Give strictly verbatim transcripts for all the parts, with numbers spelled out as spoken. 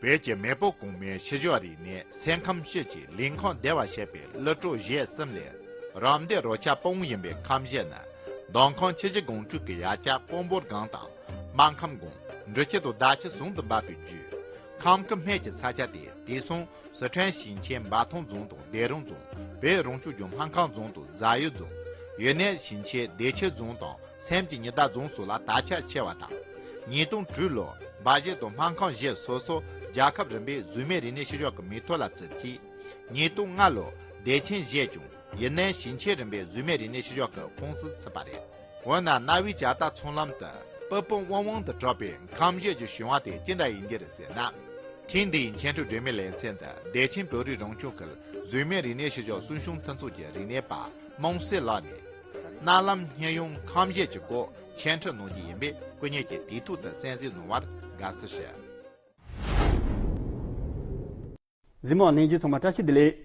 བོད་ཀྱི་མེས་པོ་གོང་མའི་ཤུལ་བཞག་རིག་གནས་སེམས་ཁམས་སྤྱི་ཀྱི་ལས་ཁུངས་སྡེ་བར་བཤད་པའི་གླུ་བྲོ་གཞས་གསུམ་ལས། རམ་འདེགས་རོལ་ཆ་སྤུ་བོ་ཡིན་པའི་ཁམས་གཞས་ནི། མདོ་ཁམས་ཆུ་བཞི་སྒང་དྲུག་གི་ཡ་གྱལ་སྤོ་འབོར་སྒང་དང་། སྨར་ཁམས་སྒང་འབྲི་ཆུ་དང་རྡ་ཆུ་ཟུང་དུ་འབབ་པའི་རྒྱུད། ཁམས་སྐུད་སྨད་ཀྱི་ས་ཆ་སྟེ། དེང་སང་སི་ཁྲོན་ཞིང་ཆེན་འབའ་ཐང་རྫོང་དང་སྡེ་རོང་རྫོང་། བོད་རང་སྐྱོང་ལྗོངས་སྨར་ཁམས་རྫོང་དང་རྫ་ཡུལ་རྫོང་། ཡུན་ནན་ཞིང་ཆེན་བདེ་ཆེན་རྫོང་དང་སེམས་ཀྱི་ཉི་ཟླ་རྫོང་སོགས་ལ་དར་ཁྱབ་ཆེ་བ་དང་། ཉིས་སྟོང་དྲུག་ལོར་འབའ་གཞས་དང་སྨར་ཁམས་གཞས་སོ་སོ་རྒྱལ་ཁབ་རིམ་པའི་གཟུགས་མེད་རིག་གནས་ཤུལ་བཞག་གི་མིང་ཐོ་ལ་བརྩིས་ཚེ། ཉིས་སྟོང་ལྔ་ལོར་བདེ་ཆེན་གཞས་ཀྱང་ཡུན་ནན་ཞིང་ཆེན་རིམ་པའི་གཟུགས་མེད་རིག་གནས་ཤུལ་བཞག་གི་ཁོངས་སུ་ཚུད་པ་རེད། འོ་ན་གནའ་བོའི་ཇ་རྟ་ཚོང་ལམ་དུ་པི་པང་ཝང་ཝང་དུ་གྲགས་པའི་ཁམས་གཞས་ཀྱི་བྱུང་བ་དེ་ཅི་འདྲ་ཡིན་གྱི་རེད་ཟེར་ན། ཐེངས་འདིའི་འཆད་ཁྲིད་སྒྲོན་མེའི་ལེ་ཚན་དུ་བདེ་ཆེན་བོད་རིགས་རང་སྐྱོང་ཁུལ་གཟུགས་མེད་རིག་གནས་ཤུལ་བཞག་སྲུང་སྐྱོང་མཐུན་ཚོགས་ཀྱི་རིག་གནས་པ་མང་སྲས་ལགས་ནས། གནའ་ལམ་སྙན་དབྱངས་ཁམས་གཞས་ཀྱི་སྐོར་འཆད་ཁྲིད་གནང་རྒྱུ་ཡིན་པས་སྐུ་ཉིད་ཀྱིས་དུས་ཐོག་ཏུ་གསན་གཟིགས་གནང་བར་དགའ་བསུ་ཞུ། གཟིགས་མོ་བ་ལྷན་རྒྱས་ཚང་མ་བཀྲ་ཤིས་བདེ་ལེགས།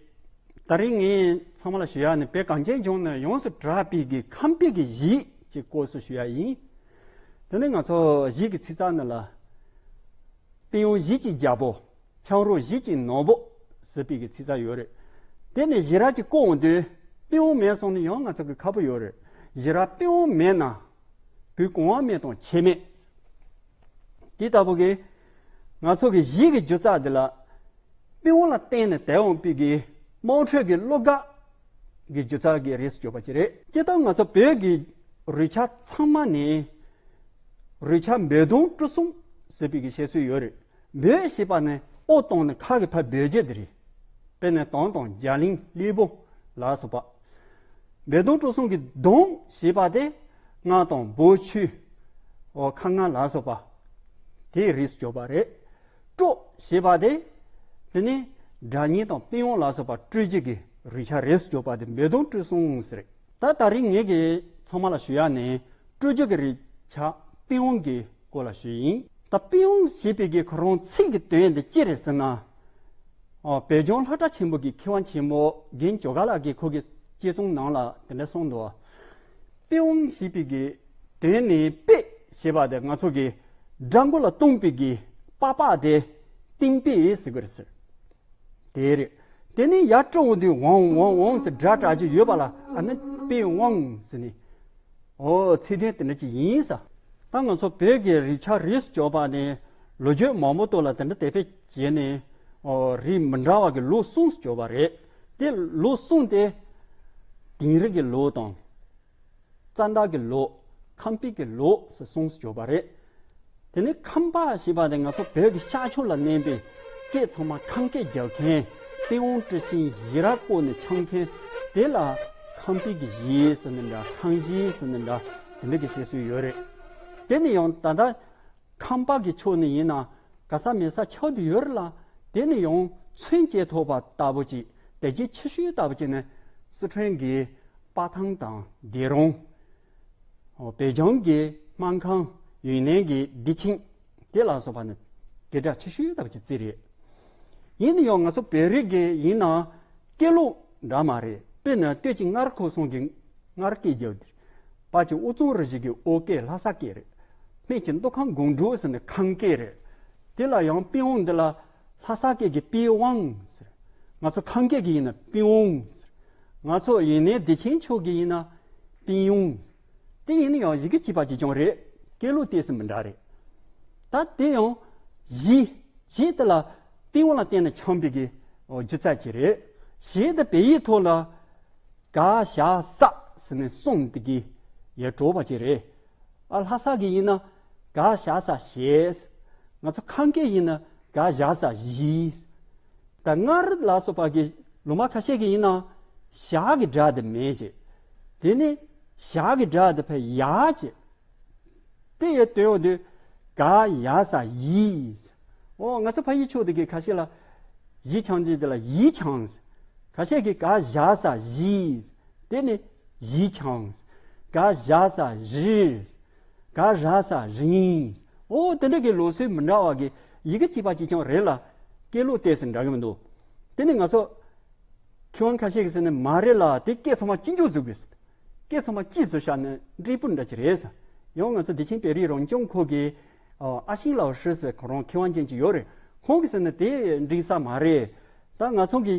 ད་རིང་ངས་ཚང་མ་ལ་ཞུ་ཡ་ནི་བོད་གངས་ཅན་ལྗོངས་ནས་ཡོངས་སུ་གྲགས་པའི་གི་ཁམས་པའི་གི་གཞས་ཀྱི་སྐོར་སུ་ཞུ་ཡ་ཡིན། དེ་ནི་ང་ཚོ་གཞས་ཀྱི་ཚིག་རྩ་ནི་ལ། པི་ཡོང་གཞས་ཀྱི་རྒྱལ་པོ། ཆང་རོགས་གཞས་ཀྱི་ནོར་བུ། ཟེར་བའི་གི་ཚིག་རྩ་ཡོད་རེད། དེ་ནི་གཞས་ར་ཅིག་བཀོད་འོང་དུས། པི་ཡོང་མེད་སོང་ན་ཡང་ང་ཚོ་གི་ཁག་པོ་ཡོད་རེད། གཞས་ར་པི་ཡོང་མེད་ན། བོད་གངས་དབང་མེད་དང་ཁྱད་མེད། དེ་ལྟ་བུ་གི་ང་ཚོ་གི་གཞས་ཀྱི་སྒྱུ་རྩལ་འདི་ལ། པི་ཝང་ལ་བརྟེན་ནས་དར་འོང་པའི་གི་དམངས་ཁྲོད་ཀྱི་གླུ་གར་གྱི་སྒྱུ་རྩལ་གྱི་རིགས་སུ་གྱུར་པ་ཅིག་རེད། སྤྱིར་བཏང་ང་ཚོ་བོད་ཀྱི་རུས་ཆ་ཚང་མ་ནས་རུས་ཆ་འབོད་སྟོན་སྤྲུལ་གསུམ་ཟེར་བའི་གི་བཤད་སྲོལ་ཡོད་རེད། འབོད་ཞེས་པ་ནི་ཨོ་བཏང་ནས་ཁ་གི་ཕར་འབོད་རྒྱུ་དེ་རེད། དཔེར་ན་དོམ་དང་རྒྱ་གླིང་གླེ་པོ་ལ་སོགས་པ། འབོད་སྟོན་སྤྲུལ་གསུམ་གྱི་དོམ་ཞེས་པ་དེ་རྔ་དང་བོ་ཆུ། ཨོ་ཁ་རྔ་ལ་སོགས་པ། དེའི་རིགས་སུ་གྱུར་པ་རེད། སྤྲོ་ཞེས་པ་དེ། དེ་ནི་སྒྲ་སྙན་དང་པི་ཝང་ལ་སོགས་པ་སྤྲོ་རྒྱུ་གི་རུས་ཆ་རིགས་སུ་གྱུར་པ་དེ་འབོད་སྟོན་སྤྲུལ་གསུམ་ཟེར། ད་ད་རིང་ངེད་ཀྱིས་ཚང་མ་ལ་ཞུ་ཡ་ནི་སྤྲོ་རྒྱུ་གི་རུས་ཆ་པི་ཝང་གི་སྐོར་ལ་ཞུ་ཡིན། ད་པི་ཝང་ཞེས་པའི་གི་ཁོ་རང་ཚིག་གི་དོན་དེ་ཅི་རེད་ཟེར་ན། ཨོ་བོད་ལྗོངས་ལྷ་བྲག་ཆེན་པོ་གི་མཁས་དབང་ཆེན་མོ་རྒན་ཇོ་དགའ་ལགས་ཀྱིས་ཁོ་གི་དཔྱད་རྩོམ་ནང་ལ་དེ་འདྲ་གསུངས་འདུག་པི་ཝང་ཞེས་པའི་གི་དོན་ནི་པི་ཞེས་པ་དེ་ང་ཚོ་གི་སྦྲ་མགོ་ལ་གཏོང་པའི་གི་པགས་པ་དེ་ཏིང་པི་ཟེར་གི་རེད་ཟེར། དེ་རེད། དེ་ནས་ཡར་སྤྲོ་འོང་དུས་ཝང་ཝང་ཝང་ཟེར་སྒྲ་གྲགས་ཀྱི་ཡོད་པ་ལ་ཨ་ནི་པི་ཝང་ཟེར་ནས། ཨོ་ཚིག་དོན་དེ་འདྲ་ཅིག་ཡིན་ས། ད་ང་ཚོ་བོད་ཀྱི་རུས་ཆ་རིགས་སུ་གྱུར་པ་ནས་ལོ་རྒྱུས་མང་པོ་ཐོག་ལ་དེ་འདྲ་དེ་བས་བྱས་ནས། ཨོ་རིགས་མི་འདྲ་བ་གི་ལུགས་གསུམ་སུ་གྱུར་པ་རེད། དེ་ལུགས་གསུམ་དེ། དིང་རི་གི་ལུགས་དང་། ཙན་དན་གྱི་ལུགས། ཁམས་པའི་གི་ལུགས་སུ་གསུམ་སུ་གྱུར་པ་རེད། དེ་ནས་ཁམས་པ་ཞེས་པ་དེ་ང་ཚོ་བོད་ཀྱི་ཤར་ཕྱོགས་ལ་གནས་པའི་སྐད་ཚང་མ་ཁམས་སྐད་རྒྱག་མཁན། པི་ཝང་དཀྲི་ཤིང་གཞས་ར་བཀོལ་ནས་འཆང་མཁན། དེ་ལ་ཁམས་པའི་གི་གཞས་ཟེར་ནི་འདྲ་ཁམས་གཞས་ཟེར་ནི་འདྲ་དེ་འདྲ་གི་བཤད་སྲོལ་ཡོད་རེད། དེ་ནི་ཡང་ད་ལྟ་ཁམས་པ་གི་ཕྱོགས་ནས་ཡིན་ན་ག་ས་མེད་ས་ཆགས་བསྡད་ཡོད་རེད་ལ། དེ་ནི་ཡང་མཚོན་བྱེད་ཐུབ་པ་ལྟ་བུ་ཅིག་དེ་རྗེས་ཆེ་ཤོས་ལྟ་བུ་ཅིག་ནི་སི་ཁྲོན་གྱི་སྤ་ཐང་དང་སྡེ་རོང་། བོད་ལྗོངས་ཀྱི་སྨར་ཁམས། ཡུན་ནན་གྱི་བདེ་ཆེན། དེ་ལ་སོགས་པ་ནི་དེ་འདྲ་ཆེ་ཤོས་ལྟ་བུ་ཅིག་རྩིས་རེད། ཡིན་ན་ཡང་ང་ཚོ་བོད་རིགས་ཀྱི་ཡིན་ན་སྐད་ལུགས་འདྲ་མ་རེད། དཔེར་ན་སྟོད་ཀྱི་མངའ་རིས་ཁམས་གསུམ་གྱི་མངའ་རིས་སྐད་རྒྱབ་དེ། དཔའ་བོ་དབུ་གཙང་རུ་བཞི་གི་ཨོ་སྐད་ལྷ་ས་སྐད་རེད། སྨད་ཀྱི་མདོ་ཁམས་སྒང་དྲུག་ཟེར་ནས་ཁམས་སྐད་རེད། དེ་ལ་ཡང་པི་ཝང་འདི་ལ་ལྷ་ས་སྐད་ཀྱི་པི་ཝང་ཟེར། ང་ཚོ་ཁམས་སྐད་ཀྱི་ཡིན་ན་པི་ཝང་ཟེར། ང་ཚོ་ཡུན་ནན་བདེ་ཆེན་ཕྱོགས་ཀྱི་ཡིན་ན་པི་ཡུང་ཟེར། དེ་ཡིན་ན་ཡང་ཡི་གེ་གཅིག་པ་གཅིག་རྐྱང་རེད། སྐད་ལུགས་ཏོག་ཙམ་མི་འདྲ་རེད། ད་དེ་ཡང་གཞས། གཞས་དེ་ལ་པི་ཝང་ལ་བརྟེན་ནས་འཆང་བའི་གི་སྒྱུ་རྩལ་ཅིག་རེད། གཞས་དེ་བོད་ཡིག་ཐོག་ལ་ག་ཞ་ས་ཟེར་ནས་གསུམ་དེ་གི་ཡར་འགྲོ་བ་ཅིག་རེད། ཨ་ལྷ་ས་གི་ཡིན་ན་ག་ཞ་ས་ཞེས། ང་ཚོ་ཁམས་སྐད་ཡིན་ན་ག་ཞ་ས་ཞིས། ད་མངའ་རིས་ལ་སོགས་པ་གི་ལུང་པ་ཁ་ཤས་ཀྱི་ཡིན་ན་ཞ་གི་སྒྲ་དེ་མེད་ཅེས། དེ་ནི་ཞ་གི་སྒྲ་དེ་ཕར་ཡ་ཅེས། དེ་ཡི་དོན་འོ་དེ་ག་ཡ་ས་ཡིས། འོ་ང་ཚོ་ཕ་ཡུལ་ཕྱོགས་དེ་གི་ཁ་ཤས་ལ་གཞས་འཆང་རྒྱུ་དེ་ལ་ཡིས་འཆང་། ཁ་ཤས་ཀྱིས་ག་ཞ་ས་ཞིས། དེ་ནི་ཡིས་འཆང་། ག་ཞ་ས་ཞིས། ག་ར་ས་རིས། འོ་དེ་འདྲ་གི་ལུགས་སྲོལ་མི་འདྲ་བ་གི་ཡི་གེ་གཅིག་པ་གཅིག་རྐྱང་རེད་ལ། སྐད་ལུགས་ཏོག་ཙམ་འདྲ་གི་མི་འདུག་དེ་ནི་ང་ཚོ་མཁས་དབང་ཁ་ཤས་ཀྱིས་ཟེར་ནས་མ་རེད་ལ། དེ་སྐད་ཚང་མ་གཅིག་མཇུག་བཟོ་དགོས། སྐད་ཚང་མ་གཅིག་བཟོས་བཞག་ན་འབྲས་བུ་འདྲ་ཅིག་རེད་ཟེར། ཡང་ང་ཚོ་བདེ་ཆེན་བོད་རིགས་རང་སྐྱོང་ཁུལ་གྱི་ཨ་ཤིང་ལའོ་ཧྲི་ཟེར་ཁོ་རང་མཁས་དབང་ཅན་ཅིག་ཡོད་རེད། ཁོང་གིས་ཟེར་ན་དེ་འགྲིག་ས་མ་རེད། ད་ང་ཚོ་གི་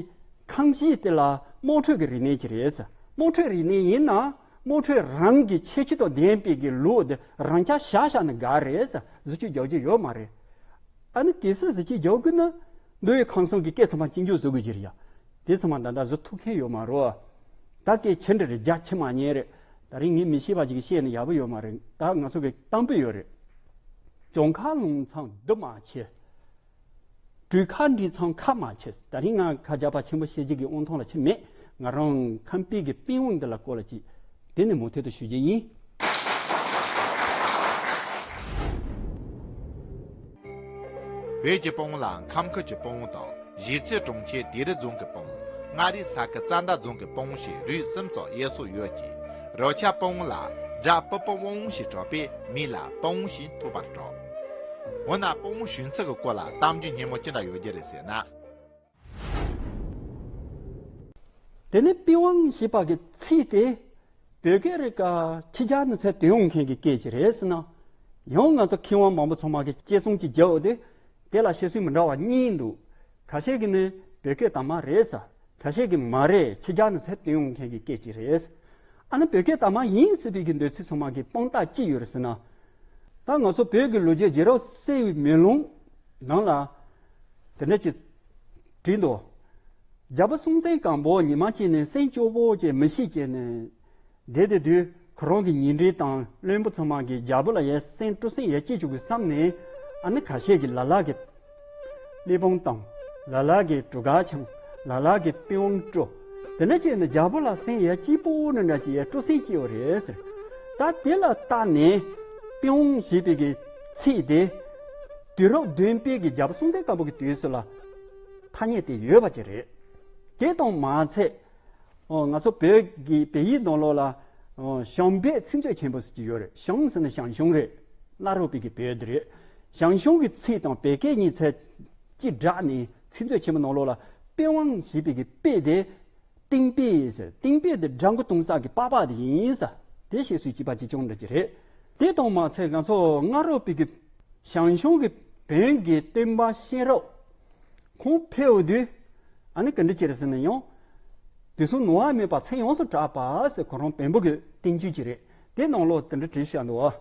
ཁམས་བཞི་དེ་ལ་དམངས་ཁྲོད་ཀྱི་རིག་གནས་ཅིག་རེད་ཟེར། དམངས་ཁྲོད་རིག་གནས་ཡིན་ན་དམངས་ཁྲོད་རང་གི་ཁྱད་ཆོས་དང་ལྡན་པའི་གི་ལུགས་དེ་རང་འཇགས་བཞག་བཞག་ན་དགའ་རེད་ཟེར། གཟི་བརྗིད་རྒྱག་རྒྱུ་ཡོད་མ་རེད། ཨ་ནི་གལ་སྲིད་གཟི་བརྗིད་རྒྱག་དགོས་ན་མདོ་དབུས་ཁམས་གསུམ་གྱི་སྐད་ཚང་མ་གཅིག་མཇུག་བཟོ་དགོས་ཀྱི་རེད་ཡ། དེ་ཚང་མ་ད་ལྟ་བཟོ་ཐུབ་མཁན་ཡོད་མ་རེད། ད་སྐད་ཆེ་འདྲ་རེད། རྒྱ་ཆེ་མ་ཉན་རེད། ད་རིང་ངས་མི་ཤེས་པ་ཅིག་བཤད་ན་ཡག་པོ་ཡོད་མ་རེད། ད་ང་ཚོ་གི་གཏམ་དཔེ་ཡོད་རེད། གྱོང་ཁ་སློང་མཚམས་སྡུག་མ་ཆེ། གྲུ་ཁ་འདྲི་མཚམས་ཁ་མ་ཆེ། ད་རིང་ང་ཁ་རྒྱག་པ་ཆེན་པོ་བཤད་རྒྱུ་གི་དབང་ཐང་ལ་ཆེ་མེད། ང་རང་ཁམས་པའི་གི་པི་ཝང་འདི་ལ་སྐོར་ལ་ཅིག་དེ་ནས་མུ་མཐུད་དུ་ཞུ་རྒྱུ་ཡིན། བོད་ཀྱི་པི་ཝང་ལ་ཁམས་ཁུལ་གྱི་པི་ཝང་དང་། གཞིས་རྩེ་གྲོང་ཁྱེར་དིང་རི་རྫོང་གི་པི་ཝང་། མངའ་རིས་ས་ཁུལ་རྩ་མདའ་རྫོང་གི་པི་ཝང་ཞེས་རིགས་གསུམ་ཙམ་དབྱེ་སྲོལ་ཡོད་ཅིང་། རི་ཆ་པི་ཝང་ལ་སྒྲ་པི་པི་ཝང་ཞེས་གྲགས་པས་མིང་ལ་པི་ཝང་ཞེས་ཐོགས་པར་གྲགས། འོ་ན་པི་ཝང་བྱུང་ཚུལ་གྱི་སྐོར་ལ་གཏམ་རྒྱུད་སྙན་མོ་ཅི་འདྲ་ཡོད་རྒྱུ་རེད་ཟེར་ན། དེ་ནས་པི་ཝང་ཞེས་པ་གི་ཚིག་དེ་བོད་སྐད་རིག་ག་ཕྱི་རྒྱལ་ནས་ཚུར་ཐོན་ཡོང་མཁན་གྱི་སྐད་ཅིག་རེད་ཟེར་ན། ཡང་ང་ཚོ་མཁས་དབང་མང་པོ་ཚང་མ་གི་དཔྱད་རྩོམ་ཅིག་བརྒྱབ་འོ་དེ། དེ་ལ་བཤད་སྲོལ་མི་འདྲ་བ་གཉིས་འདུག་ཁ་ཤས་ཀྱིས་ནི་བོད་སྐད་དག་མ་རེད་ཟེར། ཁ་ཤས་ཀྱིས་མ་རེད། ཕྱི་རྒྱལ་ནས་ཚུར་ཐོན་ཡོང་མཁན་གྱི་སྐད་ཅིག་རེད། ཨ་ནི་བོད་སྐད་དག་མ་ཡིན་ཟེར་བའི་གི་འདོད་ཚུལ་ཚང་མ་གི་དཔང་རྟགས་ཅི་ཡོད་རེད་ཟེར་ན། ད་ང་ཚོ་བོད་ཀྱི་ལོ་རྒྱུས་རྒྱལ་རབས་གསལ་བའི་མེ་ལོང་ནང་ལ་དེ་འདྲ་ཅིག་བྲིས་འདུག་རྒྱལ་པོ་སྲོང་བཙན་སྒམ་པོ་ཉི་མ་གཅིག་ནས་སེམས་སྐྱོ་པོ་བྱས་མི་ཤེས་བྱས་ནས་བསྡད་དེ་དུས། ཁོ་རང་གི་ཉེ་འབྲེལ་དང་བློན་པོ་ཚང་མ་གིས་རྒྱལ་པོ་ལ་ཡ་སེམས་སྤྲོ་སེམས་ཡར་སྐྱེད་བཅུག་དགོས་བསམ་ནས། ཨ་ནི་ཁ་ཤས་ཀྱིས་ལ་ལ་གི་གླེགས་བམ་བཏང་། ལ་ལ་གིས་གྲུ་ཁ་འཆང་། ལ་ལ་གིས་པི་ཝང་དཀྲོལ། དེ་འདྲ་བྱས་ནས་རྒྱལ་པོ་ལ་སེམས་ཡར་སྐྱིད་པོ་འདྲ་འདྲ་ཅིག་ཡར་སྤྲོ་སེམས་སྐྱེས་པ་རེད་ཟེར། ད་དེ་ལ་བལྟས་ནས་པི་ཝང་ཞེས་པའི་གི་ཚིག་དེ་དུས་རབས་བདུན་པའི་གི་རྒྱལ་པོ་སྲོང་བཙན་སྒམ་པོ་གི་དུས་སུ་ལ་ཐ་སྙད་དེ་ཡོད་པ་ཅིག་རེད། དེ་དང་མ་ཚད། ཨོ། ང་ཚོ་བོད་ཀྱི་བོད་ཡིག་ནང་ལོགས་ལ། ཨོ། ཞང་བོད་ཚིག་མཛོད་ཆེན་པོ་ཟེར་གྱི་ཡོད་རེད། ཞང་ཟེར་ན་ཞང་ཞུང་རེད། གནའ་རབས་པའི་གི་བོད་དེ་རེད། ཞང་ཞུང་གི་ཚིག་དང་བོད་སྐད་གཉིས་ཚེ་གཅིག་སྦྲགས་ནས་ཚིག་མཛོད་ཆེན་པོ་ནང་ལོགས་ལ་པི་ཝང་ཞེས་པའི་གི་པི་དེ་ཏིང་པི་ཟེར། ཏིང་པི་དེ་སྦྲང་བུ་གཏོང་ས་གི་པགས་པ་དེ་ཡིན་ཟེར། དེ་བཤད་སྲོལ་གཅིག་པ་གཅིག་རྐྱང་འདྲ་ཅིག་རེད། དེ་དང་མ་ཚད་ང་ཚོ་གནའ་རབས་པའི་གི་ཞང་ཞུང་གི་བོན་གྱི་སྟོན་པ་གཤེན་རབ་ཁོང་ཕེབས་དུས། ཨ་ནི་ག་འདྲ་ཅིག་རེད་ཟེར་ན་ཡང་། དུས་གསུམ་ནོར་བ་མེད་པ་མཚན་ཡོངས་སུ་གྲགས་པ་ཟེར། ཁོ་རང་བོན་པོ་གི་བསྟན་བཅོས་ཅིག་རེད། དེ་ནང་ལོགས་དེ་འདྲ་བྲིས་བཞག་འདུག་ཨ།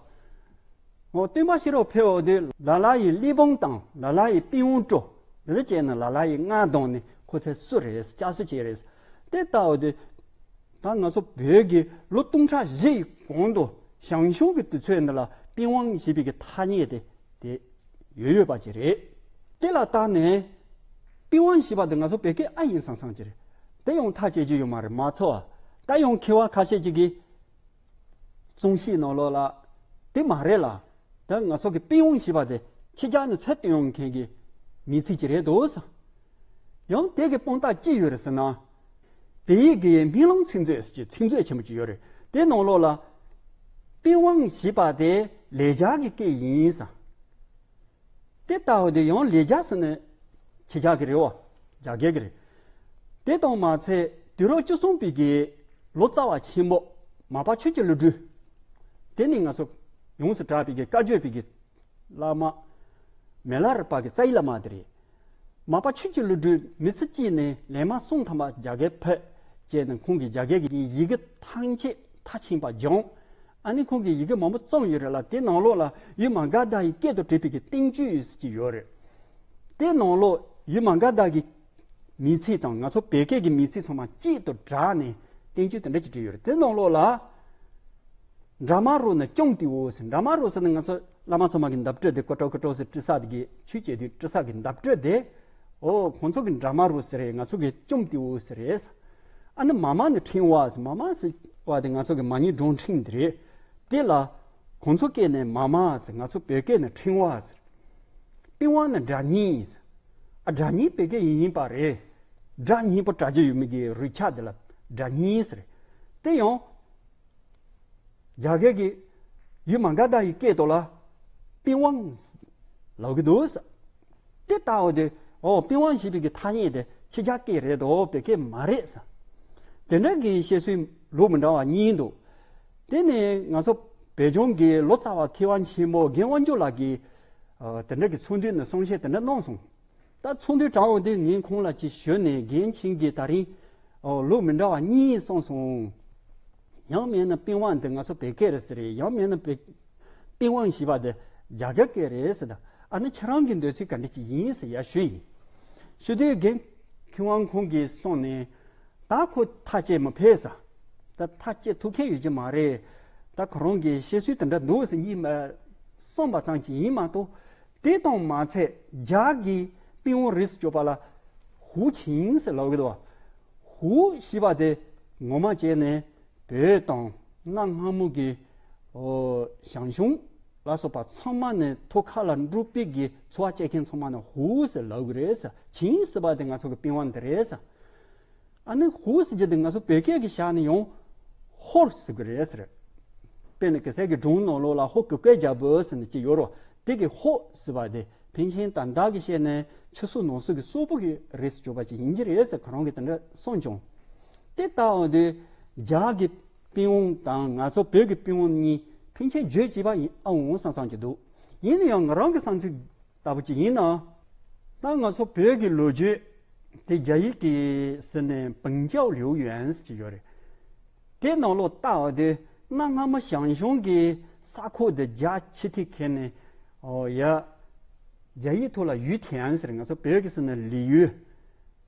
འོ། སྟོན་པ་གཤེན་རབ་ཕེབས་དུས་ལ་ལ་ཡི་གླེགས་བམ་དང་ལ་ལ་ཡི་པི་ཝང་དཀྲོལ། དེ་འདྲ་བྱས་ནས་ལ་ལ་ཡི་རྔ་བརྡུངས་ནས་ཁོ་ཚོས་བསུ་རེད། སྐྱབས་སུ་མཆི་རེད། དེ་ལྟ་བུ་དེ། ད་ང་ཚོ་བོད་ཀྱི་ལོ་སྟོང་ཕྲག་བཞི་ཡི་གོང་དུ་ཞང་ཞུང་གི་དུས་ཚོད་འདི་ལ་པི་ཝང་ཞེས་པའི་གི་ཐ་སྙད་དེ་དེ་ཡོད་ཡོད་པ་ཅིག་རེད། དེ་ལ་བརྟེན་ནས་པི་ཝང་ཞེས་པ་དེ་ང་ཚོ་བོད་སྐད་ཨ་ཡིན་བསམ་བསམ་ཅིག་རེད། དེ་ཡང་ཐག་བཅད་རྒྱུ་ཡོད་མ་རེད། མ་ཚོར་བ། ད་ཡང་མཁས་པ་ཁ་ཤས་ཅིག་གིས་རྩོམ་གཤིས་ནང་ལོགས་ལ་དེ་མ་རེད་ལ། ད་ང་ཚོ་གི་པི་ཝང་ཞེས་པ་དེ་ཕྱི་རྒྱལ་ནས་ཚུར་བཏོན་ཡོང་མཁན་གྱི་མིང་ཚིག་ཅིག་རེད་འདུག་ཟེར། ཡང་དེ་གི་དཔང་རྟགས་ཅི་ཡོད་རེད་ཟེར་ན། བོད་ཡིག་གི་སྨོན་ལམ་ཚིག་མཛོད་ཟེར་གྱི་ཚིག་མཛོད་ཆེན་པོ་ཅིག་ཡོད་རེད། དེ་ནང་ལོགས་ལ། པི་ཝང་ཞེས་པ་དེ་ལེགས་སྦྱར་གྱི་སྐད་ཡིན་ཟེར། དེ་ལྟ་བུ་དེ་ཡང་ལེགས་སྦྱར་ཟེར་ན་ཕྱི་རྒྱལ་གྱི་རེད་བ། རྒྱ་སྐད་ཀྱི་རེད། དེ་དང་མ་ཚད་དུས་རབས་བཅུ་གསུམ་པའི་གི་ལོ་ཙཱ་བ་ཆེན་པོ་མར་པ་ཆོས་ཀྱི་བློ་གྲོས། དེ་ནི་ང་ཚོ་ཡོངས་སུ་གྲགས་པའི་གི་བཀའ་བརྒྱུད་པའི་གི་བླ་མ། མི་ལ་རས་པ་གི་རྩ་བའི་བླ་མ་དེ་རེད། མར་པ་ཆོས་ཀྱི་བློ་གྲོས་མི་ཚེ་གཅིག་ནས་ལན་མ་གསུམ་ཐམ་པ་རྒྱ་སྐད་ཕེབས། བྱས་ནས་ཁོང་གིས་རྒྱ་སྐད་ཀྱི་ཡི་གེ་ཐམས་ཅད་མཐར་ཕྱིན་པ་སྦྱངས། ཨ་ནི་ཁོང་གིས་ཡི་གེ་མང་པོ་རྩོམ་ཡོད་རེད་ལ། དེ་ནང་ལོགས་ལ་ཡུལ་མ་ག་དྷ་ཡི་སྐད་དུ་བྲིས་པའི་གི་བསྟན་བཅོས་ཟེར་གྱི་ཡོད་རེད། དེ་ནང་ལོགས་ཡུལ་མ་ག་དྷ་གི་མིང་ཚིག་དང་ང་ཚོ་བོད་སྐད་ཀྱི་མིང་ཚིག་ཚང་མ་གཅིག་ཏུ་སྦྲགས་ནས་བསྟན་བཅོས་དེ་འདྲ་ཅིག་བྲིས་ཡོད་རེད། དེ་ནང་ལོགས་ལ། འདྲ་མ་རུ་ནི་ཅོམ་ཏི་འུ་ཟེར། འདྲ་མ་རུ་ཟེར་ན་ང་ཚོ་བླ་མ་ཚོ་མ་གི་འདབ་སྤྲུལ་དེ་ཀོ་ཀྲོ་ཀོ་ཀྲོ་ཟེར་དཀྲི་ས་དེ་གི་ཆོས་བྱེད་དུས་དཀྲི་ས་གི་འདབ་སྤྲུལ་དེ། ཨོ། ཁོང་ཚོ་གི་འདྲ་མ་རུ་ཟེར་རེད། ང་ཚོ་གི་ཅོམ་ཏི་འུ་ཟེར་རེད། ཨ་ནི་མ་མ་ནི་ཕྲེང་བ་ཟེར། མ་མ་ཟེར་བ་དེ་ང་ཚོ་གི་མ་ཎི་སྒྲུང་ཕྲེང་དེ་རེད། དེ་ལ་ཁོང་ཚོ་སྐད་ནས་མ་མ་ཟེར། ང་ཚོ་བོད་སྐད་ནས་ཕྲེང་བ་ཟེར། པི་ཝང་ནི་སྒྲ་སྙན་ཟེར། ཨ། སྒྲ་སྙན་བོད་སྐད་ཡིན་ཡིན་པ་རེད། སྒྲ་སྙན་པོ་གྲགས་ཀྱི་ཡོད་མི་གི་རུས་ཆ་དེ་ལ་སྒྲ་སྙན་ཟེར། དེ་ཡང་། རྒྱ་སྐད་ཀྱི་ཡུལ་མ་ག་དྷ་ཡི་སྐད་དུ་ལ་པི་ཝང་ལབ་ཀྱི་འདུག་ཟེར། དེ་ལྟ་བུ་དེ། ཨོ། པི་ཝང་ཞེས་པའི་གི་ཐ་སྙད་དེ་ཕྱི་རྒྱལ་སྐད་རེད་དོ། བོད་སྐད་མ་རེད་ཟེར། དེ་འདྲ་གི་བཤད་སྲོལ་ལུགས་མི་འདྲ་བ་གཉིས་འདུག་དེ་ནས་ང་ཚོ་བོད་ལྗོངས་ཀྱི་ལོ་ཙཱ་བ་མཁས་དབང་ཆེན་པོ་རྒན་དབང་ཕྱུག་ལགས་ཀྱིས། ཨ། དེ་འདྲ་གི་ཚོགས་འདུའི་ནང་གསུང་བཤད་དེ་འདྲ་གནང་སོང་། ད་ཚོགས་འདུའི་གྲངས་འོག་འདི་ངས་ཁོང་ལ་ཅིག་ཞུས་ནས་རྒན་ཁྱིམ་གྱིས་ད་རིང་ཨོ་ལུགས་མི་འདྲ་བ་གཉིས་གསུངས་སོང་། ཡང་མིན་ན་པིན་དབང་འདི་ང་ཚོ་བོད་སྐད་རེད་ཟེར་རེད། ཡང་མིན་ན་བོད་པིན་དབང་ཞེས་པ་འདི་རྒྱ་གར་སྐད་རེད་ཟེར། ད་ཨ་ནི་ཁྱེད་རང་གི་འདོད་ཚུལ་ག་འདྲ་ཅིག་ཡིན་ཟེར་ཡ་ཞུས་ཡིན། ཞུ་དུས་རྒན་ཁྱིམ་དབང་ཁོང་གིས་གསུངས་ནས། ད་ཁོ་ཐག་བཅད་མི་ཕོད་ས། ད་ཐག་བཅད་ཐུབ་མཁན་ཡོད་ཀྱི་མ་རེད། ད་ཁོ་རང་གི་བཤད་སྲོལ་དེ་འདྲ་འདུག་ཟེར་གཉིས་མ་གསུངས་པ་ཙམ་གྱིས་ཡིན་མ་གཏོགས། དེ་དང་མ་ཚད་རྒྱ་གི་པིན་དབང་རིས་སུ་བཅད་པ་ལ་ཧུའུ་ཆིང་ཟེར་ལབ་གི་འདུག་བ། ཧུའུ་ཞེས་པ་དེ་ངོ་མ་བྱས་ནས་བོད་དང་གནའ་སྔ་མོ་གི་ཨོ་ཞང་ཞུང་ལ་སོགས་པ་ཚང་མ་ནས་ཐོག་ཁ་ལ་འབྲུག་པའི་གི་འཚོ་བ་སྐྱེལ་མཁན་ཚང་མ་ནས་ཧུའུ་ཟེར་ལབ་གི་རེད་ཟེར། ཆིང་ཟེར་བ་དེ་ང་ཚོ་གི་པིན་དབང་དེ་རེད་ཟེར། ཨ་ནི་ཧུའུ་ཟེར་རྒྱུ་དེ་ང་ཚོ་བོད་སྐད་ཀྱི་ཞག་ནས་ཡང་ཧོར་ཟེར་གི་རེད་ཟེར། དཔེར་ན་གེ་སར་གྱི་སྒྲུང་ནང་ལོགས་ལ་ཧོར་གུར་དཀར་རྒྱལ་པོ་ཟེར་ནས་ཅིག་ཡོད་རོ། དེ་གི་ཧོར་ཟེར་བ་དེ་ཕན་ཆད་ད་ལྟ་གི་བཤད་ནས་ཕྱི་སོ་ནང་སོ་གི་སོག་པོ་གི་རིས་སུ་བཅད་པ་ཅིག་ཡིན་གྱི་རེད་ཟེར། ཁོ་རང་གིས་དེ་འདྲ་གསུངས་བྱུང་། དེ་ལྟ་བུ་དེ་རྒྱ་གི་པིན་དབང་དང་ང་ཚོ་བོད་ཀྱི་པིན་དབང་གཉིས་ཕན་ཆད་བརྗོད་བྱས་པ་ཡིན་ཨང་བསམ་བསམ་གྱི་འདུག་ཡིན་ན་ཡང་ང་རང་གི་བསམ་ཚུལ་ལྟ་བུ་ཅིག་ཡིན་ན། ད་ང་ཚོ་བོད་ཀྱི་ལོ་རྒྱུས་དེ་རྒྱ་ཡིག་གི་ཟེར་ནས་本教流源ཟེར་གྱི་ཡོད་རེད། དེ་ནང་ལོགས་ལྟ་བ་དེ་གནའ་སྔ་མོ་ཞང་ཞུང་གི་ས་ཁུག་དེ་རྒྱ་ཕྱི་ཐིག་ཁེལ་ནས་ཨོ་ཡ། རྒྱ་ཡིག་ཐོག་ལ་ཡུས་ཐན་ཟེར། ང་ཚོ་བོད་ཀྱི་ཟེར་ན་ལི་ཡུལ།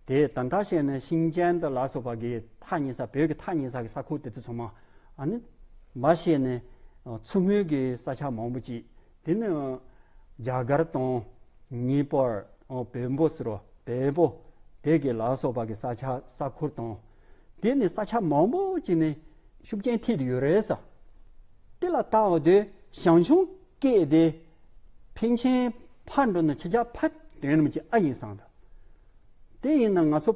དེ་ད་ལྟ་བཤད་ན་ཤིང་ཅན་དང་ལ་སོགས་པ་གི་ཐག་ཉེ་ས། བོད་ཀྱི་ཐག་ཉེ་ས་གི་ས་ཁུག་དེ་ཚོ་ཚང་མ་ཨ་ནི་མ་བཤད་ནས་མཚོ་སྔོན་གྱི་ས་ཆ་མང་པོ་ཅིག་དེ་ནི་རྒྱ་གར་དང་ངེས་པར་བོན་པོ་ཟེར་རོ། བལ་པོ་དེ་གི་ལ་སོགས་པ་གི་ས་ཆ་ས་ཁུལ་དང་། དེ་ནི་ས་ཆ་མང་པོ་ཅིག་ནས་ཤུགས་རྐྱེན་ཐེབས་ཏེ་ཡོད་རེད་ས། དེ་ལ་བལྟ་བ་དུས་ཞང་ཞུང་སྐད་དེ་ཕན་ཆད་ཕར་འགྲོ་ན་ཕྱི་རྒྱལ་ཕར་དོན་རིམ་གྱི་ཨ་ཡིན་སང་ད། དེ་ཡིན་ན་ང་ཚོ་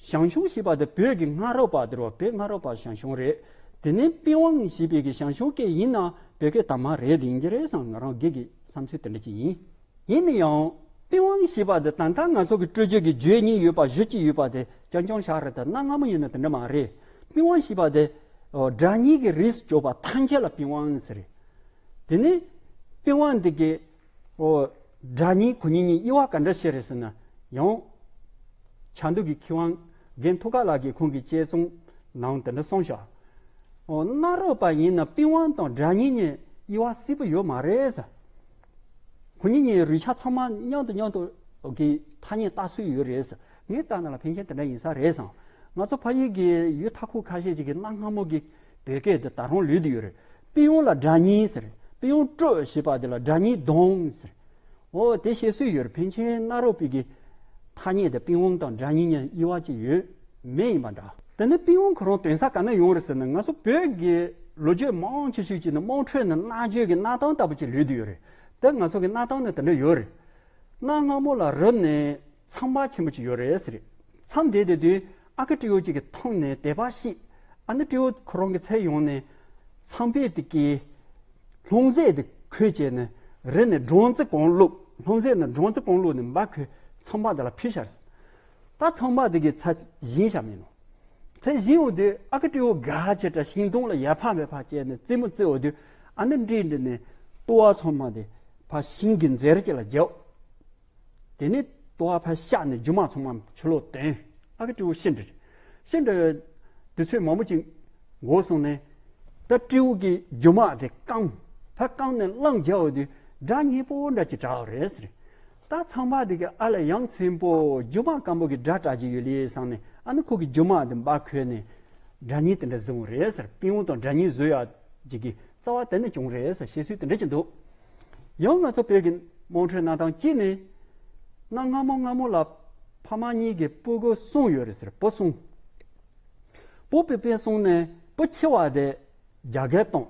ཞང་ཞུང་ཞེས་པ་དེ་བོད་ཀྱི་སྔ་རབས་པ་དེ་རོ། བོད་སྔ་རབས་པ་ཞང་ཞུང་རེད། དེ་ནས་པིན་དབང་ཞེས་པའི་གི་ཞང་ཞུང་སྐད་ཡིན་ན་བོད་སྐད་དང་མ་རེད་དེ་ཡིན་གྱི་རེད་སང་། ང་རང་སྒེར་གྱི་བསམ་ཚུལ་དེ་འདྲ་ཅིག་ཡིན། ཡིན་ན་ཡང་པིན་དབང་ཞེས་པ་དེ་ད་ལྟ་ང་ཚོ་གི་སྤྲོས་བརྗོད་ཀྱི་བརྗོད་སྙིང་ཡོད་པ་བརྗོད་ཀྱི་ཡོད་པ་དེ་རྐྱང་རྐྱང་བཞག་རེད། ད་གནའ་སྔ་མོ་ཡིན་ན་དེ་འདྲ་མ་རེད། པིན་དབང་ཞེས་པ་དེ་ཨོ་སྒྲ་སྙན་གྱི་རིས་སུ་བཅད་པ་ཐམས་ཅད་ལ་པིན་དབང་ཟེར། དེ་ནས་པིན་དབང་འདི་གི་ཨོ་སྒྲ་སྙན་ཁོ་གཉིས་གཉིས་དབྱེ་བ་ག་འདྲ་ཕྱེ་རེད་ཟེར་ན་ཡང་། ཆ་འདུག་གི་མཁས་དབང་རྒན་ཐུགས་དཀར་ལགས་ཀྱིས་ཁོང་གི་དཔྱད་རྩོམ་ནང་དེ་འདྲ་གསུངས་ཤག་ཨོ་གནའ་རབས་པ་ཡིན་ན་པིན་དབང་དང་སྒྲ་སྙན་གཉིས་དབྱེ་བ་གསལ་པོ་ཡོད་མ་རེད་ཟེར། ཁོ་གཉིས་གཉིས་རིག་ཆ་ཚང་མ་མཉམ་དུ་མཉམ་དུ་གི་ཐ་སྙད་བཏགས་སྲོལ་ཡོད་རེད་ཟེར། ངས་བལྟས་ན་ལ་ཕན་ཆད་དེ་འདྲ་ཡིན་ས་རེད་བསམ། ང་ཚོ་ཕ་ཡུལ་གྱི་ཡུལ་མཐའ་འཁོབ་ཁ་ཤས་ཅིག་གི་གནའ་སྔ་མོ་གི་བོད་སྐད་དེ་ད་རུང་ལུས་བསྡད་ཡོད་རེད། པིན་དབང་ལ་སྒྲ་སྙན་ཟེར། པིན་དབང་སྤྲོ་ཞེས་པ་དེ་ལ་སྒྲ་སྙན་གདངས་ཟེར། འོ་དེ་བཤད་སྲོལ་ཡོད་རེད། ཕན་ཆད་གནའ་རབས་པའི་གི་ཐ་སྙད་དེ་པིན་དབང་དང་སྒྲ་སྙན་གཉིས་དབྱེ་བ་ཅིག་ཡོད་མེད་ཡིན་པ་འདྲ། དེ་ནི་པིན་དབང་ཁོ་རང་དོན་ས་ག་ན་ཡོང་རེད་ཟེར་ན། ང་ཚོ་བོད་ཀྱི་ལོ་རྒྱུས་མང་ཆེ་ཤོས་ཅིག་ནི་དམངས་ཁྲོད་ནས་གནའ་རྫས་ཀྱི་གནའ་གཏམ་ལྟ་བུ་ཅིག་ལུས་བསྡད་ཡོད་རེད། དེ་ང་ཚོ་གི་གནའ་གཏམ་ནི་དེ་འདྲ་ཡོད་རེད། གནའ་སྔ་མོ་ལ་རི་ནས་ཚངས་པ་ཆེན་པོ་ཅིག་ཡོད་རེད་ཟེར། མཚམས་དེ་དེ་དུས་ཨ་ཁུ་སྤྲེའུ་གཅིག་གིས་འཐུང་ནས་དད་པ་སྐྱེས། ཨ་ནི་སྤྲེའུ་ཁོ་རང་གི་ཚལ་ཡོང་ནས་ཚངས་པའི་དེ་གི་ལྷུང་བཟེད་དེ་ཁོལ་བྱས་ནས་རི་ནས་སྦྲང་རྩི་གང་བླུགས། ལྷུང་བཟེད་ནས་སྦྲང་རྩི་གང་བླུགས་ནས་འབའ་ཁོས་ཚངས་པ་དེ་ལ་ཕུལ་ཤག་ད་ཚངས་པ་དེ་གིས་ཚལ་བཞེངས་བཞག་མིན་ནོ། ཚལ་བཞེངས་འོང་དུས་ཨ་ཁུ་སྤྲེའུ་ག་ཅེ་དྲ་ཤིང་སྡོང་ལ་ཡར་འཕར་མར་འཕར་བྱས་ནས་རྩེད་མོ་རྩེ་འོང་དུས་ཨ་ནི་འདྲེ་འདི་ནས་ལྟོ་བ་ཚང་མ་དེ་ཕར་ཤིང་གི་འཛེར་ཅིག་ལ་བརྒྱབ། དེ་ནས་ལྟོ་བ་ཕར་བཤགས་ནས་རྒྱུ་མ་ཚང་མ་ཕྱི་ལོགས་བཏོན། ཨ་ཁུ་སྤྲེའུ་ཤི་འགྲོ། ཤི་འགྲོ་དུས་ཚོད་མང་པོ་ཅིག་འགོར་སོང་ནས། ད་སྤྲེའུ་གི་རྒྱུ་མ་དེ་བཀང་། ཕར་བཀང་ནས་རླངས་རྒྱག་འོང་དུས་སྒྲ་སྙན་པོ་འདྲ་ཅིག་གྲགས་པ་རེད་ཟེར། ད་ཚངས་པ་དེ་གིས་ཨ་ལས་ཡ་མཚན་པོ་རྒྱུ་མ་སྐམ་པོ་གི་སྒྲ་གྲགས་ཀྱི་ཡོད་ལེ་བསམ་ནས་ཨ་ནི་ཁོ་གི་རྒྱུ་མ་དེ་འབའ་ཁོལ་ནས་སྒྲ་སྙན་དེ་འདྲ་བཟོས་པ་རེད་ཟེར། པིན་དབང་དང་སྒྲ་སྙན་བཟོ་ཡག་ཅིག་གི་རྩ་བ་དེ་ནས་བྱུང་རེད་ཟེར། བཤད་སྲོལ་དེ་འདྲ་ཅིག་འདུག་ཡང་ང་ཚོ་བོད་ཀྱི་དམངས་ཁྲོད་གནའ་གཏམ་གཅིག་ནས། གནའ་སྔ་མོ་སྔ་མོ་ལ་ཕ་མ་གཉིས་ཀྱི་སྤུ་གུ་གསུམ་ཡོད་རེད་ཟེར། བུ་གསུམ། བུ་སྤུ་སྤུན་གསུམ་ནས་བུ་ཆེ་བ་དེ་རྒྱ་སྐད་བཏང་།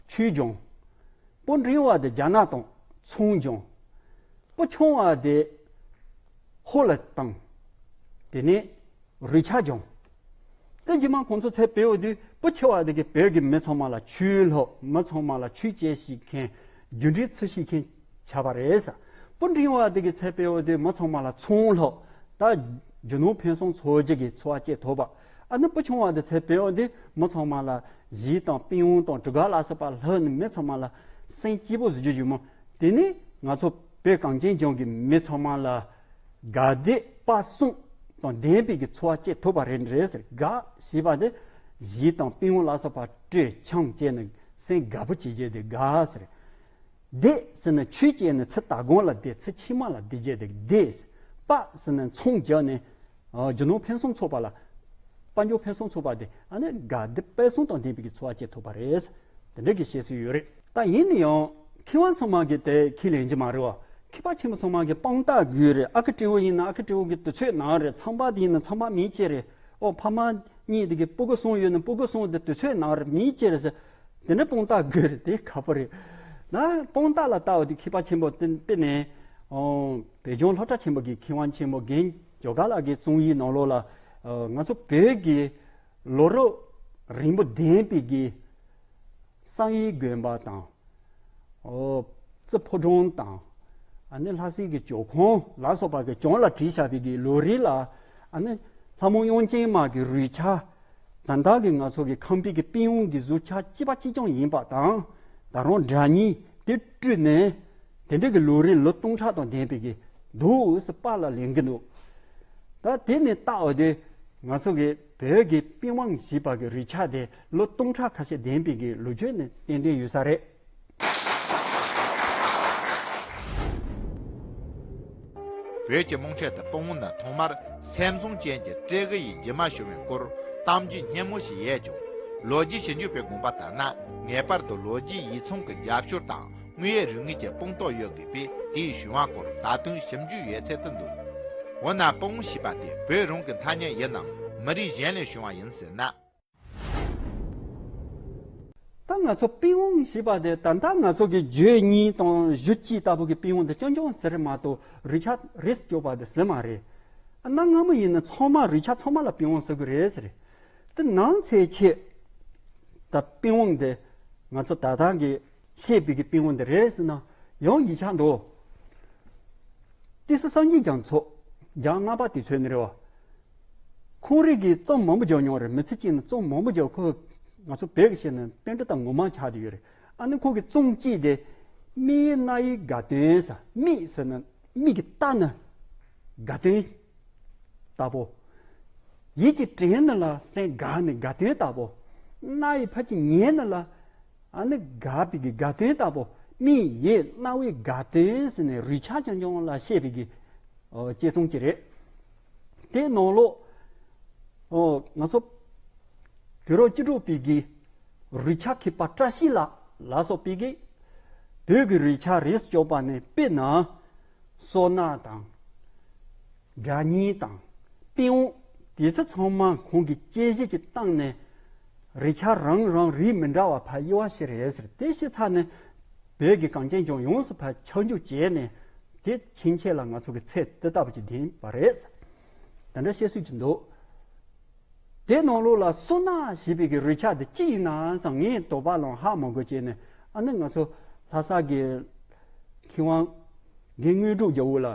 ཆོས་སྦྱངས། བུ་འབྲིང་བ་དེ་རྒྱ་ནག་བཏང་། ཚོང་སྦྱངས། བུ་ཆུང་བ་དེ་ཧོར་ལ་བཏང་། དེ་ནས་རུས་ཆ་སྦྱངས། དེ་རྗེས་མ་ཁོང་ཚོ་ཚལ་བལ་འོང་དུས་བུ་ཆེ་བ་དེ་གིས་བོད་ཀྱི་མི་ཚང་མ་ལ་ཆོས་སློབ། མི་ཚང་མ་ལ་ཆོས་བྱེད་ཤེས་མཁན། རྒྱུ་འབྲས་འཚོལ་ཤེས་མཁན་ཆགས་པ་རེད་ཟེར། བུ་འབྲིང་བ་དེ་གིས་ཚལ་བལ་འོང་དུས་མི་ཚང་མ་ལ་ཚོང་སློབ། ད་རྒྱུ་ནོར་ཕུན་སུམ་ཚོགས་རྒྱུ་གི་འཚོ་བ་སྐྱེལ་ཐུབ་པ། ཨ་ནི་བུ་ཆུང་བ་དེ་ཚལ་བལ་འོང་དུས་མི་ཚང་མ་ལ་གཞས་དང་པིན་དབང་དང་གྲུ་ཁ་ལ་སོགས་པ་སློབ་ནས་མི་ཚང་མ་ལ་སེམས་སྐྱིད་པོ་བཟོ་རྒྱུ་ཡོད་མོད། དེ་ནས་ང་ཚོ་བོད་གངས་ཅན་ལྗོངས་ཀྱི་མི་ཚང་མ་ལ་ དགའ་བདེ་དཔའ་སྲུང་དང་ལྡན་པའི་གི་འཚོ་བ་སྐྱེལ་ཐུབ་པ་རེད་རེད་ཟེར། དགའ་ཞེས་པ་དེ་གཞས་དང་པི་ཝང་ལ་སོགས་པ་སྤྲོས་འཆམ་བྱས་ནས་སེམས་དགའ་པོ་བྱེད་རྒྱུ་དེ་དགའ་ཟེར། བདེ་ཟེར་ན་ཆོས་བྱས་ནས་ཚེ་ད་གོང་ལ་བདེ། ཚེ་ཕྱི་མ་ལ་བདེ་རྒྱུ་དེ་བདེ་ཟེར། དཔའ་ཟེར་ན་ཚོང་རྒྱག་ནས་ཨ་རྒྱུ་ནོར་ཕུན་སུམ་ཚོགས་པ་ལ། དཔལ་འབྱོར་ཕུན་སུམ་ཚོགས་པ་དེ་ཨ་ནི་དགའ་བདེ་དཔའ་སྲུང་དང་ལྡན་པའི་གི་འཚོ་བ་སྐྱེལ་ཐུབ་པ་རེད། དེ་འདྲ་གི་བཤད་སྲོལ་ཡོད་རེད། ད་ཡིན་ན་ཡང་མཁས་དབང་ཚང་མ་གི་དེ་ཁས་ལེན་གྱི་མ་རེད་བ། མཁས་པ་ཆེན་པོ་ཚང་མ་གི་དཔང་རྟགས་དགོས་རེད། ཨ་ཁུ་སྤྲེའུ་ཡིན་ན་ཨ་ཁུ་སྤྲེའུ་གི་དུས་ཚོད་ནང་རེད། ཚངས་པ་དེ་ཡིན་ན་ཚངས་པ་མིང་ཅི་རེད། ཨོ་ཕ་མ་གཉིས་དེ་གི་སྤུ་གུ་གསུམ་ཡོད་ན་སྤུ་གུ་གསུམ་དེ་དུས་ཚོད་ནང་རེད་མིང་ཅི་རེད་ཟེར། དེ་འདྲ་དཔང་རྟགས་དགོས་རེད། དེ་ཁག་པོ་རེད། ན་དཔང་རྟགས་ལ་ལྟ་བ་དེ་མཁས་པ་ཆེན་པོ་དེ་དཔེ་ནས་ཨོ་བོད་ལྗོངས་སློབ་གྲྭ་ཆེན་པོ་གི་མཁས་དབང་ཆེན་པོ་རྒན་ཇོ་དགའ་ལགས་ཀྱི་རྩོམ་ཡིག་ནང་ལོགས་ལ་ཨོ་ང་ཚོ་བོད་ཀྱི་ལོ་རབས་རིང་པོ་ལྡན་པའི་གི་བསམ་ཡས་དགོན་པ་དང་། ཨོ། རྩེ་ཕོ་བྲང་དང་། ཨ་ནི་ལྷ་སའི་གི་ཇོ་ཁང་ལ་སོགས་པ་གི་གྱང་ལ་བྲིས་བཞག་པའི་གི་ལོ་རིམ་ལ། ཨ་ནི་ལྷ་མོ་དབྱངས་ཅན་མ་གི་རུས་ཆ། ད་ལྟ་གི་ང་ཚོ་གི་ཁམས་པའི་གི་པི་ཝང་གི་གཟུགས་ཆ་གཅིག་པ་གཅིག་རྐྱང་ཡིན་པ་དང་། ད་རུང་སྒྲ་སྙན་དེ་སྤྲུལ་ནས། དེ་འདྲ་གི་ལོ་རིམ་ལོ་སྟོང་ཕྲག་དང་ལྡན་པའི་གི་འདུག་ཟེར་པཱ་ལགས་ལན་གྱི་འདུག་ད་དེ་ནས་བལྟ་བ་དེ་ང་ཚོ་གི་བོད་ཀྱི་པི་ཝང་ཞེས་པ་གི་རུས་ཆ་དེ་ལོ་སྟོང་ཕྲག་ཁ་ཤས་ལྡན་པའི་གི་ལོ་རྒྱུས་ནི་ཏན་ཏན་ཡོད་ས་རེད། བོད་ཀྱི་རྨོངས་ཁྲེལ་དུ་པི་ཝང་ནི་ཐོག་མར་སེམས་བཟང་ཅན་གྱི་སྤྲེལ་གི་ཡི་རྒྱུ་མ་བྱུང་བའི་སྐོར་གཏམ་རྒྱུད་སྙན་མོ་ཞིག་ཡོད་ཀྱང་། ལོ་རྒྱུས་ཞིབ་འཇུག་པའི་དགོངས་པ་ལྟར་ན། ངེས་པར་དུ་ལོ་རྒྱུས་ཡིག་ཚང་གི་རྒྱབ་སྐྱོར་དང་། དངོས་ཡོད་རིག་དངོས་ཀྱི་དཔང་རྟགས་ཡོད་དགོས་པས། དེའི་བྱུང་བ་སྐོར་ད་དུང་ཞིབ་འཇུག་ཡོད་ཚད་དུ་འདུག་འོ་ན་པི་ཝང་ཞེས་པ་དེ་བོད་རང་གི་ཐ་སྙད་ཡིན་ནམ། མི་རིགས་གཞན་ལས་བྱུང་བ་ཡིན་ཟེར་ན། ད་ང་ཚོ་པི་ཝང་ཞེས་པ་དེ་ད་ལྟ་ང་ཚོ་གི་བརྗོད་སྙིང་དང་གཞུ་སྐྱིད་ལྟ་བུ་གི་པི་ཝང་དེ་རྐྱང་རྐྱང་ཟེར་མ་གཏོགས་རུས་ཆ་རིས་སྐྱོར་པ་དེ་ཟེར་མ་རེད། གནའ་སྔ་མོ་ཡིན་ན་ཚང་མ་རུས་ཆ་ཚང་མ་ལ་པི་ཝང་ཟེར་གི་རེད་ཟེར། དེ་ནང་ཚན་ཆེད་ད་པི་ཝང་དེ་ང་ཚོ་ད་ལྟ་གི་བཤད་པའི་གི་པི་ཝང་དེ་རེད་ཟེར་ན་ཡང་ཡིག་ཆ་འདུག་ཏི་སེ་སངས་རྒྱས་རྒྱ་མཚོ། རྒྱ་ལྔ་པ་དུས་ཚོད་ནས་རེད་བ། ཁོང་རང་གིས་རྩོམ་མང་པོ་རྒྱག་མྱོང་རེད། མི་ཚེ་གཅིག་ནས་རྩོམ་མང་པོ་རྒྱག་ཁོ་ང་ཚོ་བོད་ཀྱི་བཤད་ན་པཎྜི་ཏ་ངོ་མ་ཆགས་བསྡད་ཡོད་རེད། ཨ་ནི་ཁོ་གི་རྩོམ་གཅིག་དེ། མིག་ཡིན་རྣ་ཡི་དགའ་སྟོན་ཟེར། མིག་ཟེར་ན་མིག་གིས་ལྟ་ན་དགའ་སྟོན་ལྟ་བུ། ཡིད་ཀྱིས་དྲན་ན་ལ་སེམས་དགའ་ནས་དགའ་སྟོན་ལྟ་བུ། རྣ་ཡིས་ཕར་ཅིག་ཉན་ན་ལ། ཨ་ནི་དགའ་བའི་གི་དགའ་སྟོན་ལྟ་བུ། མིག་ཡིད་རྣ་བའི་དགའ་སྟོན་ཟེར་ནས་རུས་ཆ་རྐྱང་རྐྱང་ལ་བཤད་པའི་གི་ཨོ་དཔྱད་རྩོམ་ཅིག་རེད། དེའི་ནང་ལོགས་ཨོ་ང་ཚོ་དུས་རབས་བཅུ་དྲུག་པའི་གི་རུས་ཆ་མཁས་པ་བཀྲ་ཤིས་ལགས་ལ་སོགས་པའི་གི་བོད་ཀྱི་རུས་ཆ་རིས་སུ་འཇོག་པ་ནས་དཔེར་ན། སོ་ནག་དང་། སྒྲ་སྙན་དང་། པི་ཝང་། དེ་ཚོ་ཚང་མ་ཁོང་གིས་དཔྱད་གཞི་ཅིག་བཏང་ནས། རུས་ཆ་རང་རང་རིགས་མི་འདྲ་བ་ཕར་དབྱེ་བ་ཕྱེ་རེད་ཟེར། དེ་ཕྱེ་ཚར་ནས། བོད་ཀྱི་གངས་ཅན་ལྗོངས་ཡོངས་སུ་ཕར་ཁྱབ་འཇུག་བྱས་ནས། དེ་ཕྱིན་ཆད་ལ་ང་ཚོ་གི་ཚད་དེ་ལྟ་བུ་ཅིག་ལྡན་པ་རེད། དེ་འདྲ་བཤད་སྲོལ་ཅིག་འདུག་དེའི་ནང་ལོགས་ལ་སོ་ནག་ཞེས་པའི་གི་རུས་ཆ་དེ་ཅི་ཡིན་ནམ་བསམ། ངས་དོགས་པ་ལངས་ཧ་མ་གོ་བྱས་ནས། ཨ་ནི་ང་ཚོ་ལྷ་ས་གི་མཁས་དབང་རྒན་དངོས་གྲུབ་རྒྱལ་པོ་ལ་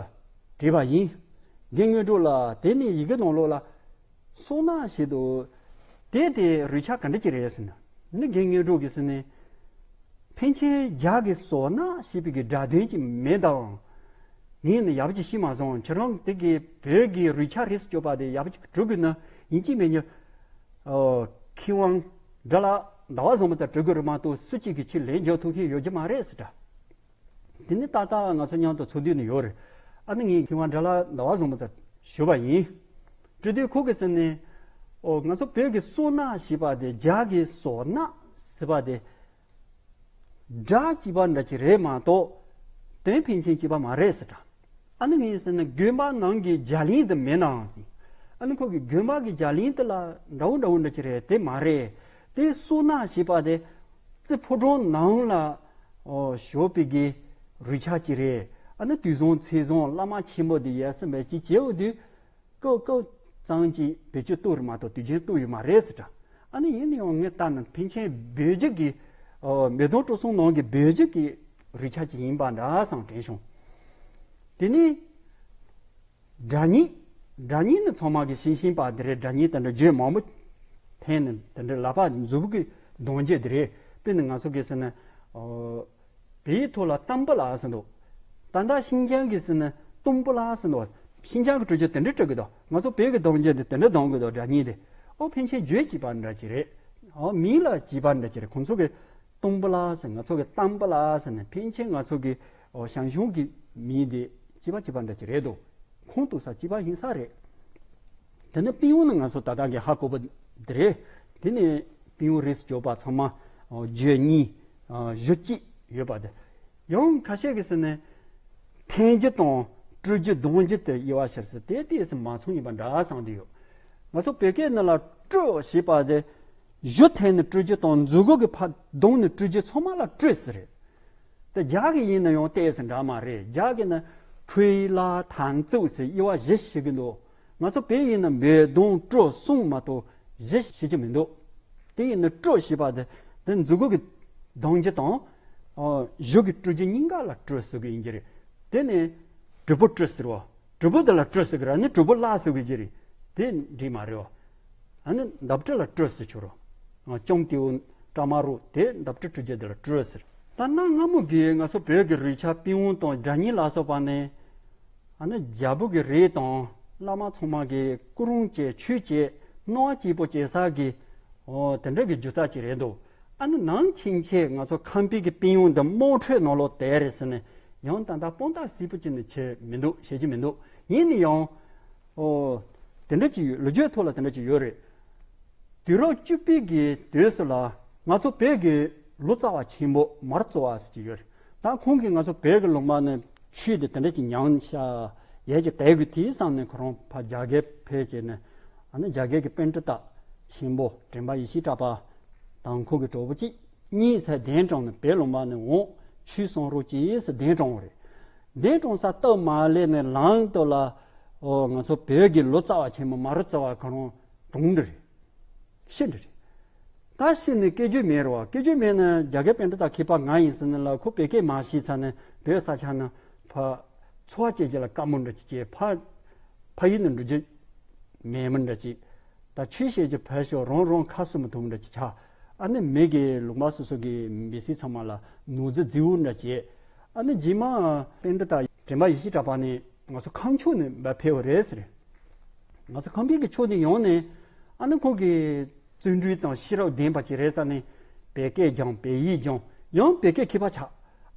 དྲིས་པ་ཡིན། རྒན་དངོས་གྲུབ་ལགས་དེ་ནས་ཡི་གེ་ནང་ལོགས་ལ་སོ་ནག་ཞེས་འདུག་དེ་དེ་རུས་ཆ་ག་འདྲ་ཅིག་རེད་ཟེར་ན། ནི་རྒན་དངོས་གྲུབ་ཀྱིས་ཟེར་ནས། ཕལ་ཆེར་རྒྱ་གི་སོ་ནག་ཞེས་པའི་གི་སྒྲ་དོན་ཅིག་མེད་དམ། ངས་ནི་ཡག་པོ་ཅིག་ཤེས་མ་སོང་། ཁྱེད་རང་དེ་གི་བོད་ཀྱི་རུས་ཆ་རིས་སུ་འཇོག་པ་དེ་ཡག་པོ་ཅིག་འགྲོ་དགོས་ན་ཡིན་གཅིག་མིན་གཅིག་ཨོ། མཁས་དབང་དགྲ་ལྷ་ཟླ་བ་བཟང་པོ་ཚོར་འགྲོ་དགོས་རེད་མ་གཏོགས་སུ་གཅིག་གིས་ཁྱེད་ལན་རྒྱག་ཐུབ་མཁན་ཡོད་ཀྱི་མ་རེད་ཟེར་དྲ། དེ་ནི་ཏག་ཏག་ང་ཚོ་མཉམ་དུ་ཚོགས་འདུ་ནས་ཡོད་རེད། ཨ་ནི་ངས་མཁས་དབང་དགྲ་ལྷ་ཟླ་བ་བཟང་པོ་ཚོར་ཞུས་པ་ཡིན། དྲི་དུས་ཁོ་གིས་ཟེར་ནས། ཨོ་ང་ཚོ་བོད་ཀྱི་སོ་ནག་ཞེས་པ་དེ་རྒྱ་གི་སོ་ནག་ཟེར་བ་དེ། སྒྲ་གཅིག་པ་འདྲ་ཅིག་རེད་མ་གཏོགས། དོན་ཕན་ཆད་གཅིག་པ་མ་རེད་ཟེར་དྲ། ཨ་ནི་ངས་ཟེར་ན་དགོན་པ་ནང་གི་རྒྱ་གླིང་དེ་མེད་ནའང་ཟེར། ཨ་ནི་ཁོ་གི་དགོན་པ་གི་རྒྱ་གླིང་དེ་ལ་འདྲ་བོ་འདྲ་བོ་འདྲ་ཅིག་རེད་དེ་མ་རེད། དེ་སོ་ནག་ཞེས་པ་དེ་རྩེ་ཕོ་བྲང་ནང་ལ་ཨོ་བཞུགས་པའི་གི་རུས་ཆ་ཅིག་རེད། ཨ་ནི་དུས་བཟང་ཚེས་བཟང་བླ་མ་ཆེན་པོ་དེ་ཡར་སེམས་པའི་ཅིག་བྱེད་འོ་དུས། ཀོ་ཀོ་གཙང་གཅིག་བེད་སྤྱོད་གཏོང་རེད་མ་གཏོགས་དུས་རྒྱུན་གཏོང་ཡོད་མ་རེད་ཟེར་དྲ། ཨ་ནི་ཡིན་ན་ཡང་ངས་ལྟ་ན་ཕན་ཆད་བོད་བརྒྱུད་ཀྱི་ཨོ་མེ་དོང་སྤྲོ་གསུམ་ནང་གི་བོད་བརྒྱུད་ཀྱི་རུས་ཆ་ཅིག་ཡིན་པ་འདྲ་བསམ་དྲན་བྱུང་། དེ་ནས་སྒྲ་སྙན། སྒྲ་སྙན་ནི་ཚང་མ་གིས་ཤེས་ཤེས་པ་དེ་རེད། སྒྲ་སྙན་དེ་འདྲ་བརྗོད་མང་པོ་འཐེན་ནས་དེ་འདྲ་ལག་པ་མཛུབ་གུས་གདངས་རྒྱུ་དེ་རེད། དཔེར་ན་ང་ཚོ་གིས་ཟེར་ན་ཨོ། བོད་ཡིག་ཐོག་ལ་ཏམ་བུ་ལ་ཟེར་འདུག་ད་ལྟ་ཤིན་ཅང་གིས་ཟེར་ན་ཏུམ་བུ་ལ་ཟེར་འདུག་ཤིན་ཅང་གི་སྤྲོ་རྒྱུ་དེ་འདྲ་སྤྲོ་གི་འདུག། ང་ཚོ་བོད་ཀྱི་གདངས་རྒྱུད་དེ་དེ་འདྲ་གདངས་གི་འདུག། སྒྲ་སྙན་དེ། ཨོ་ཕན་ཆད་བརྗོད་གཅིག་པ་འདྲ་ཅིག་རེད། ཨོ་མིང་ལ་གཅིག་པ་འདྲ་ཅིག་རེད། ཁོང་ཚོ་གི་སྟོང་པ་ལ་ཟེར། ང་ཚོ་གི་སྟོང་པ་ལ་ཟེར་ནས། ཕན་ཆད་ང་ཚོ་གི་ཨོ་ཞང་ཞུང་གི་མིང་དེ་གཅིག་པ་གཅིག་པ་འདྲ་ཅིག་རེད་འདུག། ཁོང་གཏུགས་ས་གཅིག་པ་ཡིན་ས་རེད། དེ་ནི་དཔེ་ཡོང་ནི་ང་ཚོ་ད་ལྟ་གི་ཧ་གོ་བ་འདི་རེད། དེ་ནི་དཔེ་ཡོང་རེས་བརྗོད་པ་ཚང་མ་ཨོ་བརྗོད་གཉིས། ཨོ་བཞི་གཅིག་ཡོད་པ་དེ། ཡང་ཁ་ཤས་ཀྱིས་ཟེར་ནས་འཐེན་རྒྱུ་དང་སྤྲོ་རྒྱུ་གདངས་རྒྱུ་དེ་དབྱེ་བ་ཕྱེ་ས་དེ་ཏོག་ཙམ་མ་མཚུངས་ཡིན་པ་འདྲ་བསམ་གྱི་ཡོད། ང་ཚོ་བོད་སྐད་ནང་ལ་སྤྲོ་ཞེས་པ་དེ་གཞུ་འཐེན་ནས་སྤྲོ་རྒྱུ་དང་མཛུབ་གུ་གི་ཕར་བརྡུངས་ནས་སྤྲོ་རྒྱུ་ཚང་མ་ལ་སྤྲོ་ཟེར་རེད། དེ་རྒྱ་གི་ཡིན་ན་ཡང་ཏོག་ཙམ་འདྲ་མ་རེད། རྒྱ་གི་ནི་ཁྲུས་ལ་ཐང་ཙུག་ཟེར་དབྱེ་བ་བཞི་ཕྱེ་གི་འདུག། ང་ཚོ་བོད་ཡིན་ན་འབོད་གདུང་སྤྲོ་གསུམ་མ་གཏོགས་བཞི་ཕྱེ་རྒྱུ་མི་འདུག། དེ་ཡིན་ན་སྤྲོ་ཞེས་པ་དེ་དེ་མཛུབ་གུ་གི་གདངས་རྒྱུ་དང་། ཨོ་གཞུ་གི་སྤྲོ་རྒྱུ་གཉིས་ཀ་ལ་སྤྲོ་ཟེར་གི་ཡིན་གྱི་རེད། དེ་ནས་གྲུ་བུ་སྤྲོ་ཟེར་བ། གྲུ་བུ་དེ་ལ་སྤྲོ་ཟེར་གི་རེད། ཨ་ནི་གྲུ་བུ་ལ་ཟེར་གི་ཡིན་གྱི་རེད། དེ་འགྲིག་མ་རེད་བ། ཨ་ནི་འདབ་སྤྲོ་ལ་སྤྲོ་ཟེར་ཆོག་རོ། ཨོ་ཅོང་ཏེའུ་ཀྲ་མ་རུ་དེ་འདབ་སྤྲོ་སྤྲོ་རྒྱུ་དེ་ལ་སྤྲོ་ཟེར། ད་གནའ་སྔ་མོ་གི་ང་ཚོ་བོད་ཀྱི་རིག་ཆ་དཔེ་ཡོང་དང་སྒྲ་སྙན་ལ་སོགས་པ་ནི། ཨ་ནི་རྒྱལ་པོ་གི་རིགས་དང་བླ་མ་ཚང་མ་གི་སྐུ་རིམ་བྱས་ཆོས་བྱས་སྣང་བ་སྐྱིད་པོ་བྱེད་ས་གི། ཨོ་དེ་འདྲ་གི་རྒྱུ་རྩ་ཅིག་རེད་འདུག། ཨ་ནི་ནང་ཕྱིན་ཆད་ང་ཚོ་ཁམས་པའི་གི་དཔེ་ཡོན་འདི་དམངས་ཁྲོད་ནང་ལོགས་དེ་རེད་ཟེར་ནས་ཡང་ད་ལྟ་དཔང་རྟགས་གསལ་པོ་ཅིག་ནི་བྱེད་མི་འདུག། བྱེད་ཀྱི་མི་འདུག། ཡིན་ན་ཡང་། ཨོ། དེ་འདྲ་ཅིག་ཡོད། ལོ་རྒྱུས་ཐོག་ལ་དེ་འདྲ་ཅིག་ཡོད་རེད། དུས་རབས་བཅུ་པའི་གི་དུས་སུ་ལ་ང་ཚོ་བོད་ཀྱི་ལོ་ཙཱ་བ་ཆེན་པོ་མར་ཙོ་བ་ཟེར་གྱི་ཡོད་རེད། ད་ཁོང་གིས་ང་ཚོ་བོད་ཀྱི་ལུང་པ་ནས་ཆོས་དེ་དེ་འདྲ་ཅིག་ཉམས་ཤག་ཡས་ཀྱི་དད་གུས་དེའི་བསམ་ནས་ཁོ་རང་ཕར་རྒྱ་གར་ཕེབས་བྱས་ནས། ཨ་ནི་རྒྱ་གར་གྱི་པཎྜི་ཏ་ཆེན་པོ་དྲན་པ་ཡེ་ཤེས་གྲགས་པ་དང་ཁོང་གི་གྲོགས་པོ་གཅིག་གཉིས་ཚེ་གདན་དྲངས་ནས་བོད་ལུང་པ་ནས་འོང་། ཆོས་གསུང་རོགས་གྱིས་ཟེར་གདན་དྲངས་པ་རེད། གདན་དྲངས་ས་སྟབས་མ་ལེགས་ནས་ལམ་དུ་ལ། ཨོ་ང་ཚོ་བོད་ཀྱི་ལོ་ཙཱ་བ་ཆེན་མོ་མར་ཙོ་བ་ཁོ་རང་གྲོངས་འདི་རེད། ཤི་འདི་རེད། ད་ཤི་ནས་སྐད་རྒྱུན་མེད་རེད་བ། སྐད་རྒྱུན་མེད་ན་རྒྱ་གར་པཎྜི་ཏ་མཁས་པ་ང་ཡིན་ཟེར་ནས་ལ་ཁོ་བོད་སྐད་མ་ཤེས་ཚར་ནས་བོད་ས་ཆ་ན་ཕ་འཚོ་བ་སྐྱེལ་རྒྱུ་ལ་དཀའ་མོ་འདྲ་ཅིག་སྐྱེས། ཕ་ཕ་ཡུལ་ནས་འགྲོ་རྒྱུ་མེད་མོ་འདྲ་ཅིག། ད་ཆོས་བཤད་རྒྱུ་ཕར་ཞོག། རང་རང་ཁ་གསོ་མི་ཐུབ་མོ་འདྲ་ཅིག་ཆགས། ཨ་ནི་མི་གི་ལུང་པ་སོ་སོ་གི་མི་སེར་ཚང་མ་ལ་ནོར་རྫི་རྫི་བོ་འདྲ་བྱས། ཨ་ནི་རྗེས་མ་པཎྜི་ཏ་དྲན་པ་ཡེ་ཤེས་གྲགས་པ་ནི་ང་ཚོ་ཁམས་ཕྱོགས་ནས་འབབ་ཕེབས་པ་རེད་ཟེར། ང་ཚོ་ཁམས་པའི་གི་ཕྱོགས་ནས་ཡོང་ནས། ཨ་ནི་ཁོང་གི་བརྩོན་འགྲུས་དང་ཤེས་རབ་ལྡན་པ་ཅིག་རེད་ས་ནས་བོད་སྐད་སྦྱངས། བོད་ཡིག་སྦྱངས། ཡང་བོད་སྐད་མཁས་པ་ཆགས།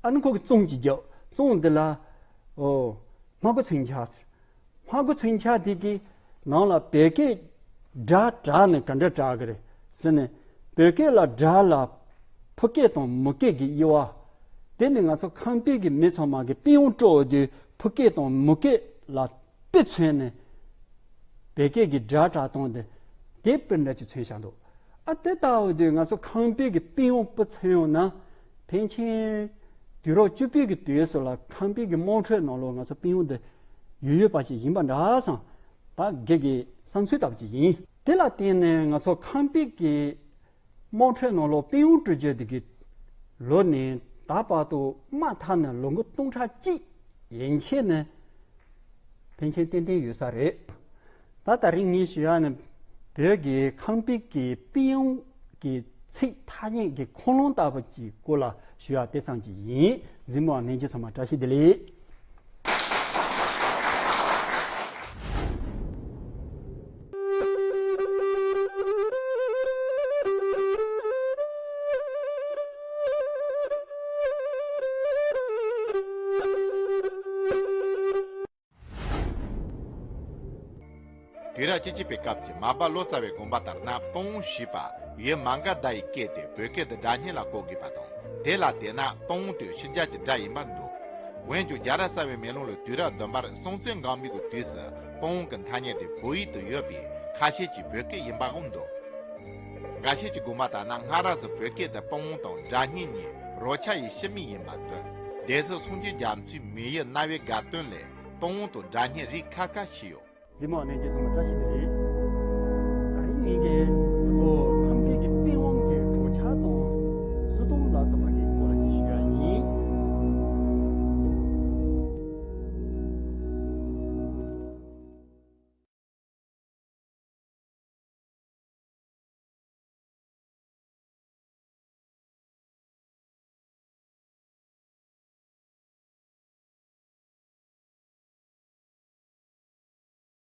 ཨ་ནི་ཁོང་གི་རྩོམ་ཅིག་བརྒྱབ། རྩོམ་འདི་ལ་ཨོ་སྨྲ་སྒོ་མཚོན་ཆ་ཟེར། སྨྲ་སྒོ་མཚོན་ཆ་དེ་གི་ནང་ལ་བོད་སྐད་སྒྲ་དྲག་ནས་ག་འདྲ་དྲག་གི་རེད་ཟེར་ནས། བོད་སྐད་ལ་སྒྲ་ལ་ཕོ་སྐད་དང་མོ་སྐད་ཀྱི་དབྱེ་བ། དེ་ནི་ང་ཚོ་ཁམས་པའི་གི་མི་ཚང་མ་གི་དཔེ་ཡོན་སྤྲོ་བ་དུས་ཕོ་སྐད་དང་མོ་སྐད་ལ་དཔེ་མཚོན་ནས་བོད་སྐད་ཀྱི་སྒྲ་དྲག་སྟངས་དེ་དེ་དཔེ་འདྲ་ཅིག་མཚོན་བཞག་འདུག། ཨ་དེ་ལྟ་བུ་དུས་ང་ཚོ་ཁམས་པའི་གི་དཔེ་ཡོན་དཔེ་མཚོན་ཡོང་ན། ཕལ་ཆེར་དུས་རབས་བཅུ་པའི་གི་དུས་སུ་ལ་ཁམས་པའི་གི་དམངས་ཁྲོད་ནང་ལོགས་ང་ཚོ་དཔེ་ཡོན་དེ་ཡོད་ཡོད་པ་ཅིག་ཡིན་པ་འདྲ་བསམ། ད་སྒེར་གྱི་བསམ་ཚུལ་ལྟ་བུ་ཅིག་ཡིན། དེ་ལ་བརྟེན་ནས་ང་ཚོ་ཁམས་པའི་གི་དམངས་ཁྲོད་ནང་ལོགས་དཔེ་ཡོན་སྤྲོ་རྒྱུ་དེ་གི་ལོ་ནས་ད་བར་དུ་མ་མཐའ་ནས་ལོ་ངོ་སྟོང་ཕྲག་གཅིག་ཡན་ཆད་ནས་ཕན་ཆད་ཏན་ཏན་ཡོད་ས་རེད། ད་ད་རིང་ངས་ཞུ་ཡག་ནི་བོད་ཀྱི་ཁམས་པའི་གི་དཔེ་ཡོན་གྱི་ཚིག་ཐ་སྙད་ཀྱི་ཁུངས་ལུང་ལྟ་བུ་ཅིག་སྐོར་ལ་ཞུ་ཡག་དེ་ཙམ་ཅིག་ཡིན། གཟིགས་མོ་བ་ལྷན་རྒྱས་ཚང་མ་བཀྲ་ཤིས་བདེ་ལེགས། དུས་རབས་བཅུ་གཅིག་པའི་སྐབས་ཀྱི་མར་པ་ལོ་ཙཱ་བའི་དགོངས་པ་ལྟར་ན། པུ་ཝང་ཞེས་པ་ཡུལ་མ་ག་དྷ་ཡི་སྐད་དེ། བོད་སྐད་དུ་སྒྲ་སྙན་ལ་གོ་དགོས་པ་དང་། དེ་ལ་བལྟས་ན་པུ་ཝང་དེ་ཕྱི་རྒྱལ་གྱི་སྒྲ་ཡིན་པར་འདུག། འོན་ཀྱང་རྒྱལ་རབས་གསར་བའི་མེ་ལོང་ལས་དུས་རབས་བདུན་པར་སྲོང་བཙན་སྒམ་པོའི་གི་དུས་སུ་པུ་ཝང་གི་ཐ་སྙད་དེ་བོད་ཡིག་ཏུ་ཡོད་པས། ཁ་ཤས་ཀྱིས་བོད་སྐད་ཡིན་པའང་འདུག། འགའ་ཤས་ཀྱི་དགོངས་པ་ལྟར་ན། སྔ་རབས་སུ་བོད་སྐད་དུ་པུ་ཝང་དང་སྒྲ་སྙན་གཉིས་རོ་ཁྱ་ཡི་ཕྱི་མིང་ཡིན་པར་འདོད། སྡེ་སྲིད་སུང་ཅིན་རྒྱ་མཚོའི་མིང་ཡིག་རྣ་བའི་དགའ་སྟོན་ལས་པུ་ཝང་དང་སྒྲ་སྙན་རིགས་ཁ་ཁ་ཤས་ཡོད། གཟིགས་མོ་བ་ལྷན་རྒྱས་ཚང་མ་བཀྲ་ཤིས་བདེ་ལེགས། ད་རིང་ངེད་ཀྱིས་ང་ཚོ་